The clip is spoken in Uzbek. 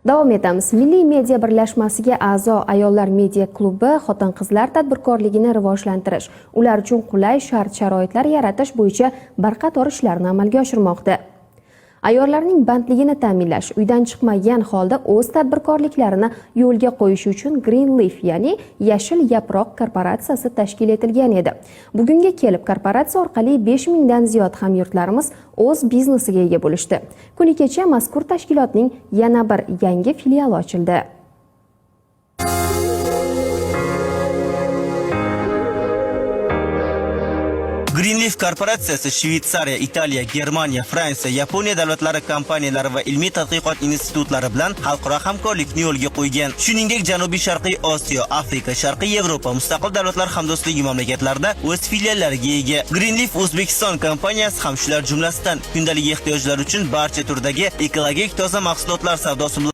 Davom etamiz. Milliy media birlashmasiga a'zo Ayollar media klubi xotin-qizlar tadbirkorligini rivojlantirish, ular uchun qulay shart-sharoitlar yaratish bo'yicha bir qator ishlarni amalga oshirmoqda. Ayollarning bandligini ta'minlash, uydan chiqmagan holda o'z tadbirkorliklarini yo'lga qo'yish uchun Green Leaf, ya'ni Yashil yaproq korporatsiyasi tashkil etilgan edi. Bugunga kelib korporatsiya orqali 5000 dan ziyod hamyurtlarimiz o'z biznesiga ega bo'lishdi. Kuni kecha mazkur tashkilotning yana bir yangi filiali ochildi. Greenleaf korporatsiyasi Shvetsariya, Italiya, Germaniya, Fransiya, Yaponiya davlatlari kompaniyalari va ilmiy tadqiqot institutlari bilan xalqaro hamkorlikni yo'lga qo'ygan. Shuningdek, Janubiy Sharqiy Osiyo, Afrika, Sharqiy Yevropa, Mustaqil Davlatlar Hamdo'stligi mamlakatlarida o'z filiallariga ega. Greenleaf O'zbekiston kompaniyasi ham shular jumlasidan kundalik ehtiyojlar uchun barcha turdagi ekologik toza mahsulotlar savdosi bilan